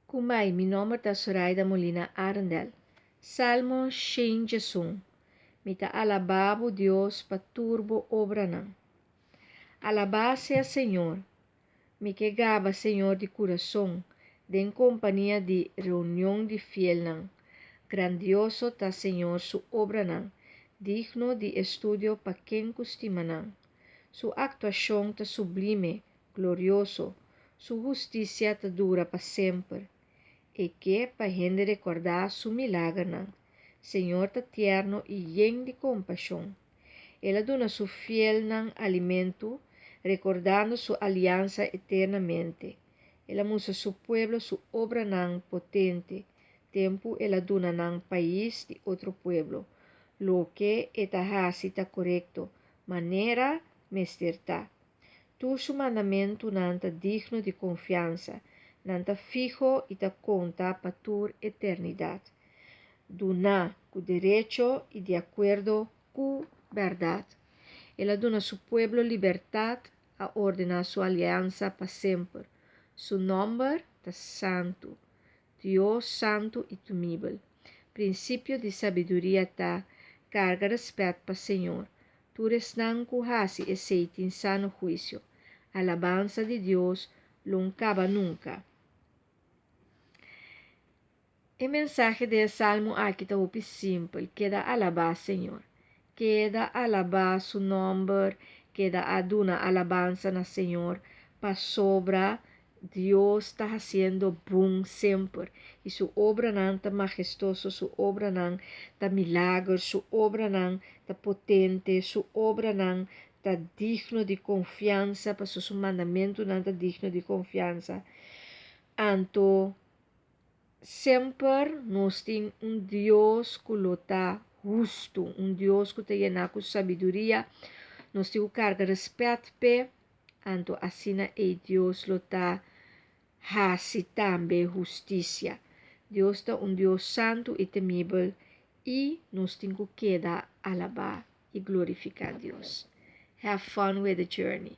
Kumai, mi nomber ta Soraida Molina Arendel. Salmo 101. Mi ta alabá bo, Dios, pa tur bo obranan. Alabá sea Señor. Mi ke gaba Señor di kurason, den kompania di reunion di fielnan. Grandioso ta Señor su obranan, digno di estudio pa ken ku stima nan. Su aktuashon ta sublime, glorioso, su hustisia ta dura pa semper. E ke pa hende rekordá su milagernan. Señor ta tierno i yen di kompashon. El a duna su fielnan alimentu, rekordando su aliansa eternamente. El a mustra su pueblo su obranan potente, tempu el a duna nan pais di otro pueblo. Loke e ta hasi ta korekto, manera mester ta. Tur su mandamentunan ta digno di konfiansa, nan ta fiho i ta konta pa tur eternidat. Duná ku derecho i di akuerdo ku bèrdat. El a duna su pueblo libertat, a ordená su aliansa pa semper. Su nòmber ta santu, Dios santu i temibel. Prinsipio di sabiduria ta, karga rèspèt pa Señor. Tur esnan ku hasi esei tin sano huisio. Alabansa di Dios lo n kaba nunka. E mensahe di e salmo aki ta hopi simpel, keda alabá Señor. Keda alabá su nòmber, keda a duna alabansa na Señor, pasobra Dios ta hasiendo bon semper, i su obranan ta mahestoso, su obranan ta milager, su obranan ta potente, su obranan ta digno di konfiansa, pasobra su mandamentunan ta digno di konfiansa. Anto semper nos tin un Dios ku lo ta hustu, un Dios ku ta yená ku sabiduria, nos tin ku karga rèspèt p'e. Anto asina ei Dios lo ta hasi tambe hustisia. Dios ta un Dios santu i temibel i nos tin ku keda alabá i glorifiká Dios. Have fun with the journey.